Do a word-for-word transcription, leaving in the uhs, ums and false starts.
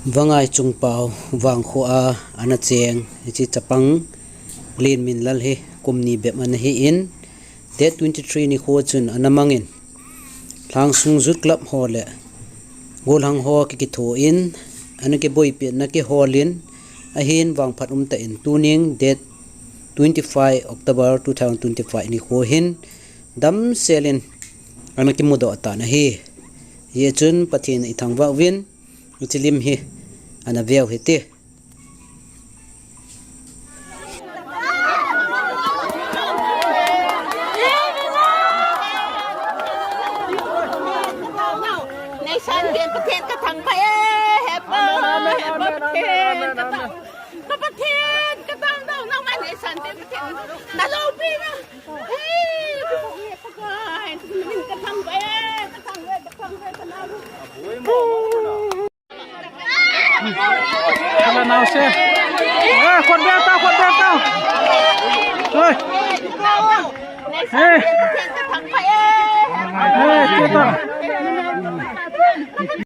Vangai Chungpao vangkho a ana cheng hiche chapang Lenminlal hi kum ni bep ana hi in, date twenty three nikho chun ana mangin, Lhangsung Youth Club ho le golhang ho kikitho in ana kiboipi, ana kihol in, ahin vangphat umtah in tuning date twenty five October two thousand twenty five nikho hin damsel in ana kimudoh tan ahi. Hijeh chun Pathen ithangvah uvin, hiche lim hi ana veu hite. Neisan pen Pathen kathangvah e, hepa, hepa Pathen kathang, ka Pathen kathangvah, nangma neisan pen Pathen naloupi na. Hey, Pakai, kathangvah e, kathangvah e, kathangvah e, kathangvah e. Ala nau se. Eh, khut beng tao, khut beng tao. Oi. Eh.